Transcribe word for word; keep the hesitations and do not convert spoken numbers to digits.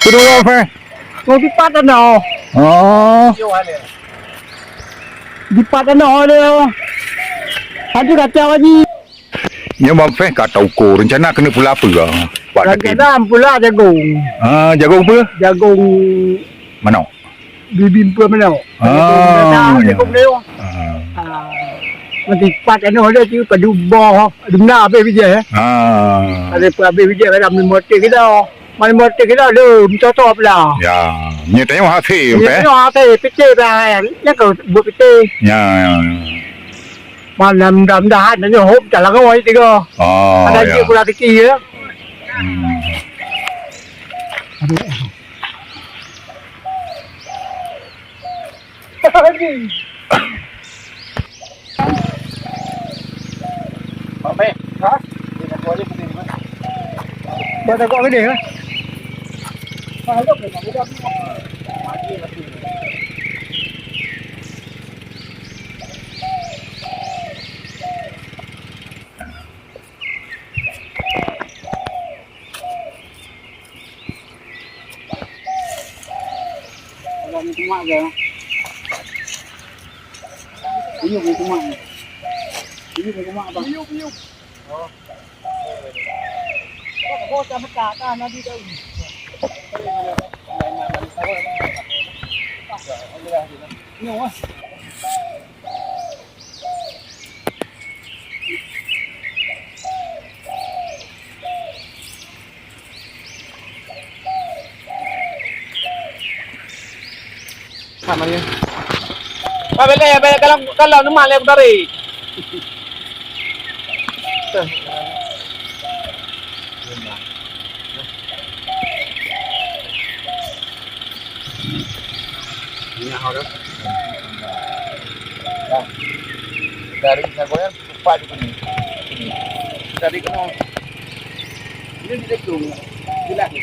Keudua, Feh. Kau dipat tanoh. Oh. Dipat tanoh dia. Ada kacau lagi. Nyoe Bang Feh ka tauko rencana keuneuk pula peue? Pak Rencana pula jagung. Ah, jagung peue? Jagung manok. Bibim peue manok. Ah, jagung biasa, ya. Jagung dia. Ah. Ah. Mati pat anu ada tu padu boh, dum na habis bijih, eh. Ah. Ada pun habis bijih dalam lima ratus kilo. Mana lima ratus kilo tu, mencotok pula. Ya, nyoe tengok hasil, Feh. Nyoe hasil, piti bah, ya ke buat piti. Ya, ya, ya. Mana mudah-mudahan nyoe hop dah lagoe tiga. Oh, ada ya. Dia pula kecil ya. Hmm. Apa ya? Ha? Dia tak buat ni, dia tak buat. Dia tak buat ni, ha? Ah, dia tak buat. Kalau ni kumak ke? Ini ni kumak ni. Ini ni kumak apa? Ini, ini. Oh. Bocah mekah kan, Nabi Daud. Ini, wah. Sama dia. Pak, belek, belek, kalau, kalau nama leh tarik. Minyak hot dah. Dah. Dari sagoe. Cepat je bunyi. Dari kena. Ini di situ. Jelas.